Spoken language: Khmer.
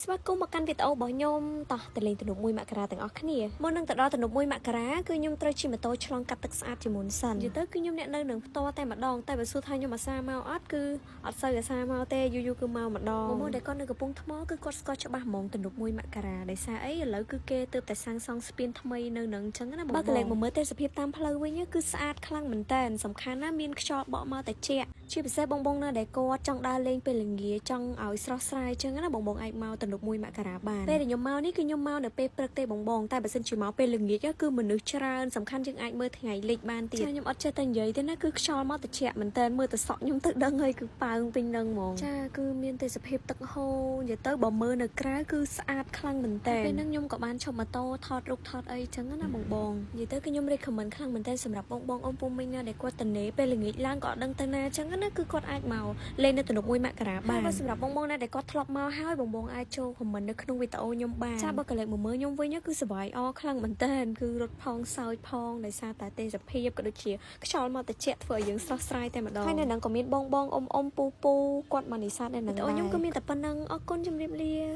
ស្វាគមន៍មកកាន់វីដេអូរបស់ខ្ញុំតោះទៅលេងទំនប់1មករាទាំងអស់គ្នាមុននឹងទៅដល់ទំនប់1មករាគឺខ្ញុំត្រូវជិះម៉ូតូឆ្លងកាត់ទឹកស្អាតជាមុនសិននិយាយទៅគឺខ្ញុំអ្នកនៅនឹងផ្ទាល់តែម្ដងតែបើសួរថាខ្ញុំអាសាមកអត់គឺអត់សូវអាសាមកទេយូរយូរគឺមកម្ដងមុនដែលគាត់នៅកំពង់ថ្មគឺគាត់ស្គាល់ច្បាស់ហ្មងទំនប់1មករាដោយសារអីឥឡូវគឺគេទើបតែសាងសង់ស្ពានថ្មីនៅនឹងអញ្ចឹងណាបងបើកន្លែងមកមើលទេសភាពតាមផ្លូវវិញគឺស្អាតខ្លាំងមែនតើសំខាន់ណាស់មានខ្យល់បក់មកតែជក់ជាពិសេសបងបងណាដែលគាត់ចង់ដើរលេងពេលល្ងាចចង់ឲ្យស្រស់ស្រាយអញ្ចឹងណាបងបងអាចមកទំនប់1មករាបានពេលដែលខ្ញុំមកនេះគឺខ្ញុំមកនៅពេលព្រឹកទេបងបងតែបើសិនជាមកពេលល្ងាចគឺមនុស្សច្រើនសំខាន់យើងអាចមើលថ្ងៃលិចបានទៀតចាខ្ញុំអត់ចេះតែនិយាយទេណាគឺខ្យល់មកត្រជាក់មែនតើមើលទៅសក់ខ្ញុំទៅដឹងហើយគឺប៉ើងពេញនឹងហ្មងចាគឺមានទេសភាពទឹកហូរនិយាយទៅបើមើលនៅក្រៅគឺស្អាតខ្លាំងមែនតើពេលហ្នឹងខ្ញុំក៏បានឈប់ម៉ូតូថតរូបថតអីចឹងណាបងបងនិយាយទៅគឺខ្ញុំ recommend ខ្លាំងមែនតើសម្រាប់បងបងអ៊ំពូមីងណាដែលគាត់តនេពេលល្ងាចឡើងក៏អត់ដឹងទៅណាចឹងណាគឺគាត់អាចមកលេងនៅទំនប់1មករាបានហើយសម្រាប់បងបងណាដែលគាត់ធ្លាប់មកហើយបងបងអាចចូល comment នៅក្នុងវីដេអូខ្ញុំបានចាបើកលេចមកមើលខ្ញុំវិញគឺសប្បាយអខ្លាំងមែនតើគឺរត់ផងសើចផងដោយសារតែទេសភាពក៏ដូចជាខ្យល់មកត្រជាក់ធ្វើឲ្យយើងស្រស់ស្រាយតែម្ដងហើយនៅនឹងក៏មានបងបងអ៊ំអ៊ំពូពូគាត់មកនេសាទនៅនឹងវីដេអូខ្ញុំក៏មានតែប៉ុណ្្នឹងអរគុណជម្រាបលា។